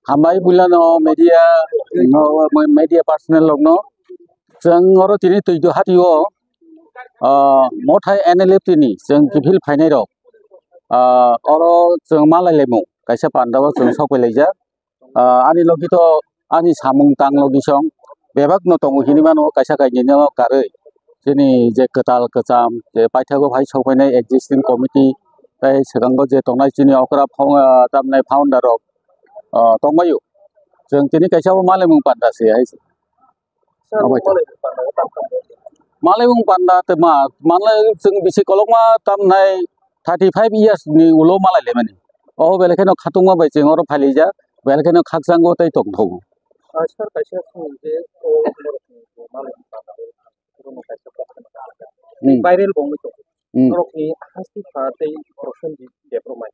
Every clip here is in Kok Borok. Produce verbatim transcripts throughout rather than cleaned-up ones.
Hambai puilano media, no, media personnel rokno. Chwng oro tini Twidw hatio, ah, mothai N L F T ni chwng kiphil phainai rok. Ah, oro chwng malai laimung kaisa panda o chwng sok pai laijak. Ah, ani logi to ani samung tang logi song bebak no tongo hinwi mano kaisa kainwi no karwi. Chini je kwtal kwcham je paithago phai sok phainai existing committee tei swkango je tongnai chini okra fou-, ah, tamnai founder rok, ah, tongbaio. Chwng tini kaisa o malaimung panda se hai se. Obo to. Malaimung panda te ma, manle chwng bisi kolokma tamnai thirty five years ni ulo malai lemani. O belai kheno khatungma bai chwng oro phailijak, belai kheno khakchangbo tei tongthogo. Ah, sir, kaisa swngmung je o borokni malaimung panda o borokni kaisa kok kheno Hmm. Viral bo wngwi tongo. Hmm. Borokni hasti pha tei Prosenjit Debbarma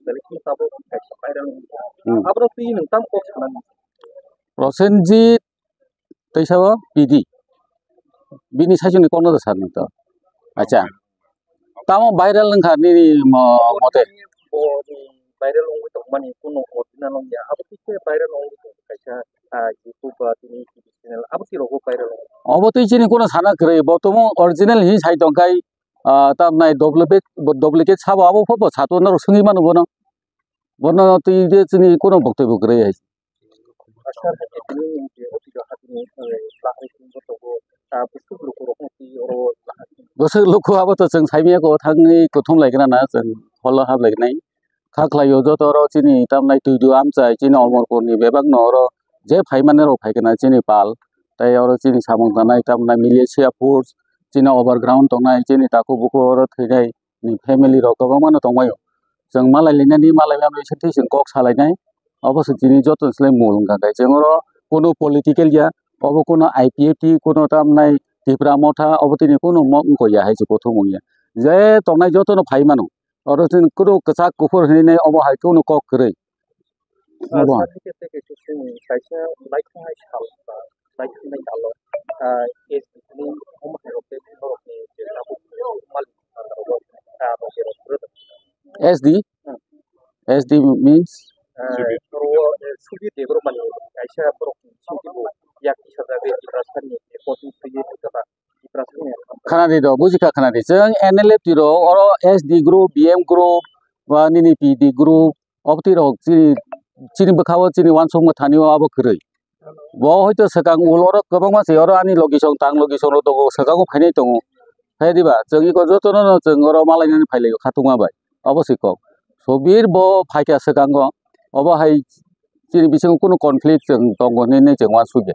belai kheno tabuk kaisa viral wngwi tongo. Hmm. Aborok twi nwng tamo kok sanani? Prosenjit tei sabo P D. Bini saichungni kokno da sanani to. Acha. Tamo viral wngkha nini mo-, mote? Bo ni viral wngwi tongmani kuno original wngya. Abo kisa viral wngwi tongo kaisa, ah, YouTube ba tini T V channel. Abo twi rogo viral wngwi. Obo twi chini kuno sana kwrwi. Bo tamo original hi sai tongkhai, ah, tamnai duplicate, duplicate sabo abo pho bo sato norok swngwi mano bono. Bono twi de chini kuno boktoi bo kwrwi hai. Aswk hai khe tini je o twi o hatini, eh, bahai tini bo tongo, ah, bwswk lukurokno twi oro bahai. Bwswk luku abo to chwng saimanya kok thangwi kuthum lai gana na chwng holo hap lai nai. Kha khlai o joto oro chini tamnai twi du amchai chini Omorpur ni bebak no oro je phai mani rok phai gana chini pal. Tei oro chini samung tanai tamnai militia force chini overground tongnai chini takhuk bukhuk oro thwinai ni family rok kwbangma no tongbaio. Chwng malai linani malai mano se twi chwng kok salainai. Obo se tini joto ni slai mul wngkha khe. Chwng oro kuno political ya, obo kuno I P F T, kuno tamnai Tipra Motha, obo tini kuno mo wngkha ya hai se kuthum wngya. Je tongnai joto no phai mano. Oro chwng kuno kwchak kuphur hinwi nai obo hai kuno kok kwrwi. Ah, obo. Sir, tei kaisa chini kaisa naithoknai sal ba naithoknai salo, ah, S D ni omo hai rok tei borokni je tabuk malik, ah, rok, ah, rok, rok, rok. S D? Hmm. S D means? Ah, oro, eh, Sudhir Debbarma ni kaisa borok ni simi bo yak kisa jagwi Tiprasani reporting twiwi tongkha ba Tiprasani. Khanadi do, bujikha khanadi. Chwng N L F T rok oro S D group, B M group, ba nini P D group, obotwi rok chini, chini bwkha o chini uansukma thani o abo kwrwi. Bo hoito swkang ulo oro kwbangma se oro ani logi song tang logi song rok tongo swkang o phainai tongo. Hai diba chwng iko joto no no chwng oro malainani phailaio khatungma bai. Obo se kok. Sobir bo phaikha swkango obo hai chini bisingo kunu conflict chwng tongo hinwi chwng uansukya.